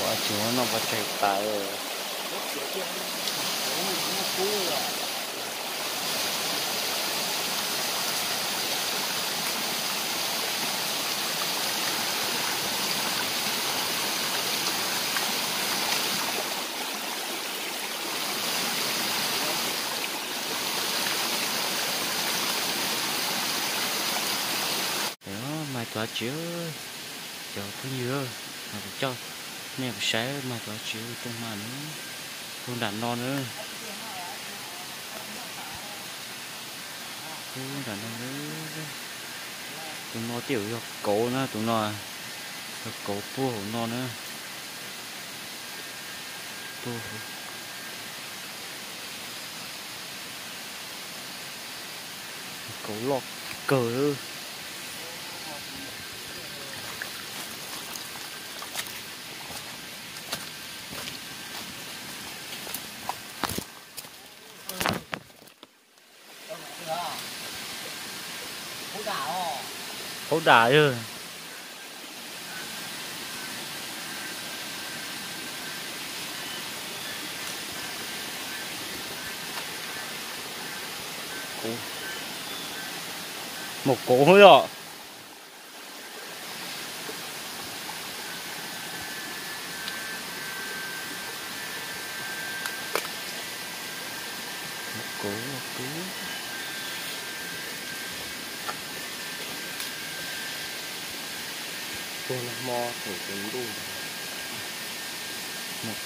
Tsis muab noj pov tseg tas. Mas tuav tsis, cov phooj ywg, mas kuv coj nej mus saib mas tuav tsis, tus mas nws, tus nram no na, tus nram no na, tus no twb yog kauv na, tus no yog kauv puag hauv no na. Kauv loj kawg. Hauv dam. Mus kauv yom. Tuag hmo thaum tsaus ntuj.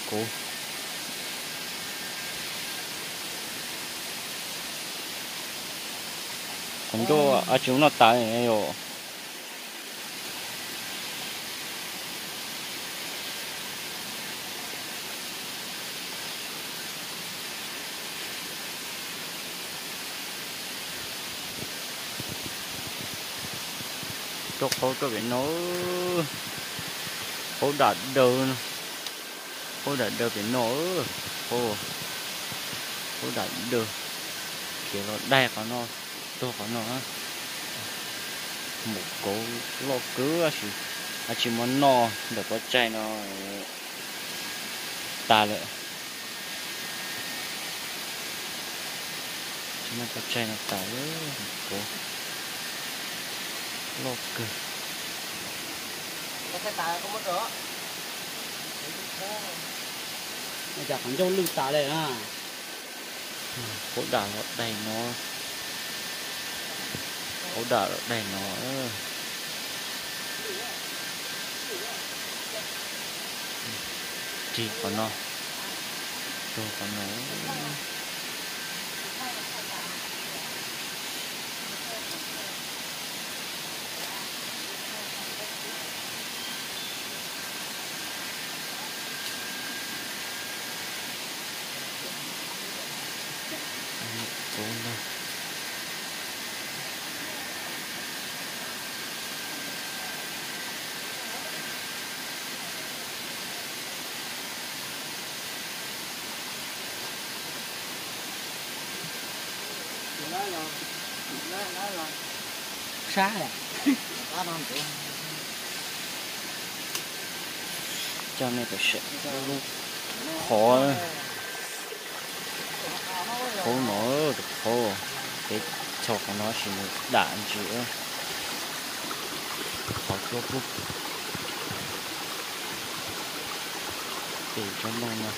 Kauv. Qhov ncauj tsis noj tas yom. Rau qhov rau pem no, hauv dam daws, hauv dam daws pem no, hauv dam daws, khiav los daig qhov no, tuag qhov no. Mus kauv loj kawg, tsis muab noj ntawm pov tseg no tas lawm. Tsis muab pov tseg no tas lawm, kauv loj kawg. Cas qhov ncauj lwj tas li na. Hauv dam los daig no, hauv dam los daig no. Rig qhov no, tuag qhov no. Kauv no. Coj nej pais saib lub qhov, qhov no, tus qhov, peb txhos qhov no sis nws dam ntsis, qhov tuaj pub pem tsob ntoo no.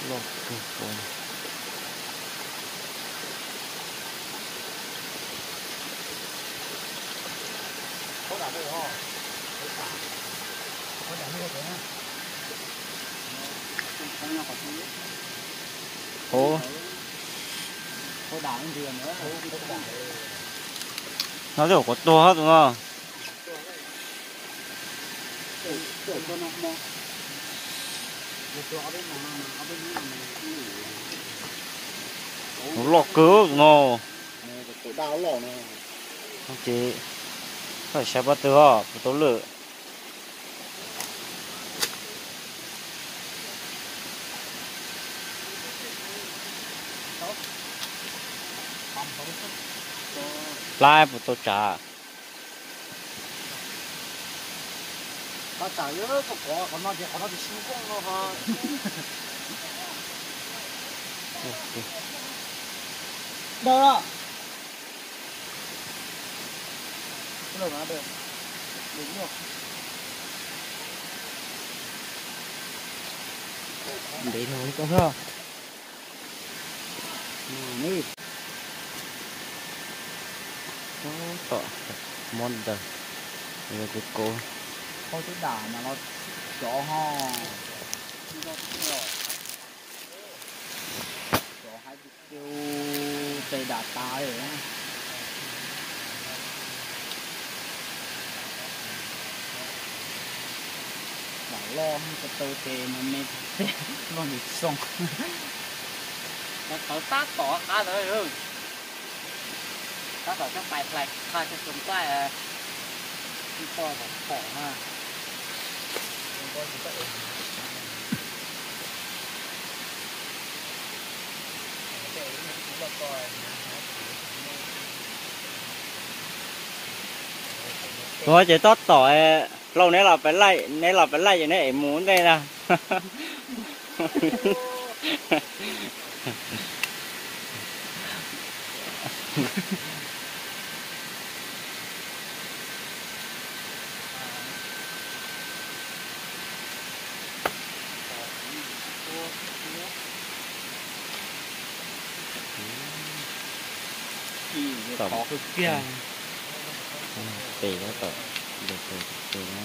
Loj kawg. Hauv, no twb yog qhov tuag tus no. Tus loj kawg tus no. Ces koj saib pob tw os, puas tau lwj. Plab puas tau tsav? Tab tom yuav kov qhov no ces qhov no tsis su koj no ho. Daw los. Ntev no koj. Tab tom mob daws, yog ces kov. Qhov twb dam mas los cov ho. Cov haib tes dam tas li. Vam loj ko taw tes mas me tes loj ntawm xoo. Tawv tab tom qab ntawd. Tab tom coj pais hlais qha coj tsoom nqaij, tsis pom pom na. Tuag ces tab tom, Lauj, neb los pem laij, neb los pem laij ces neb ev mus ntej na. Tom, pem tab tom, pem na.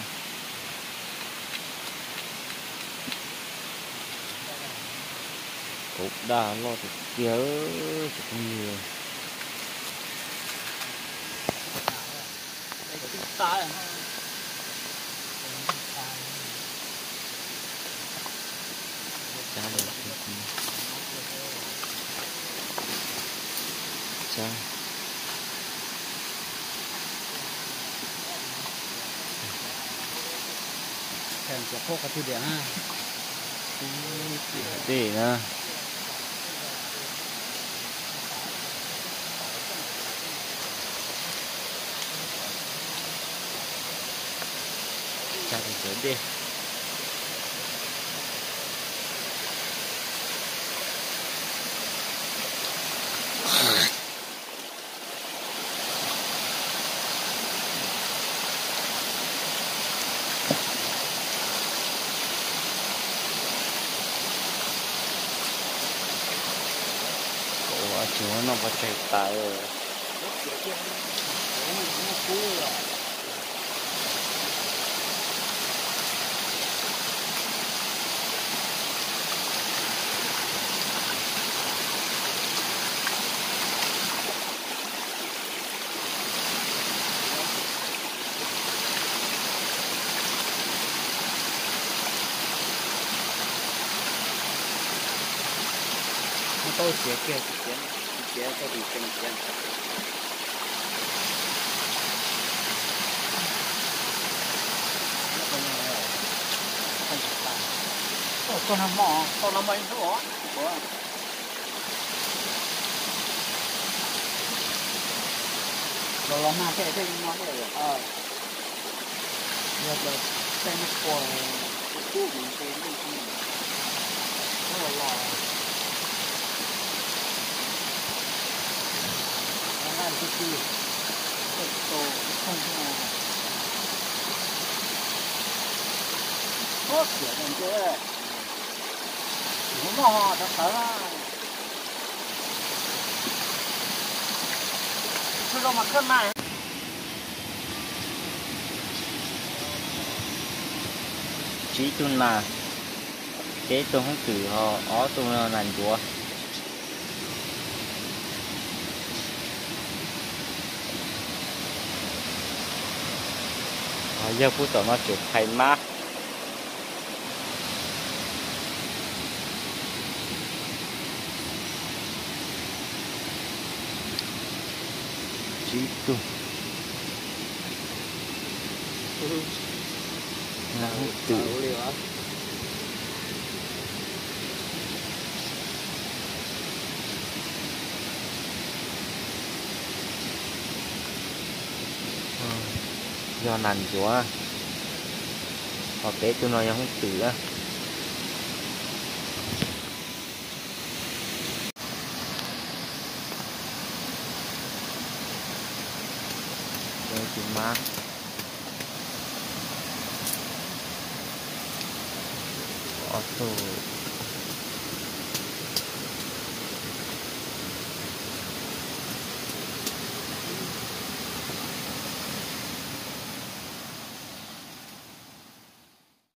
Kauv daj loj tiag tiag, tsis pheej yog. Dej na. Dej. Kauv tsis muab noj pov tseg tas. Tau siav kiag, tsis siav, tsis siav tau tus tseem siav. Tau no hmo, tau no hmo ib hnub os. Los los mag tej tej no tej. Yog tias tej no pua, kuv kuj mus nce ntuj xwb, kuj los los. Naj tus twg, tej tus ib txheej xwb no. Ub, xiam nce, tus hmoob noj tawv tawv na. Tsib tug nas, peb tug hoob twm ho ob tug nas ncuav. Yawg pub tom no tseem phais mab. Tsib tug. Hoob twm. Yog nas ntsuav, ho peb tug no yog hoob twm. Tus mab, ob tug.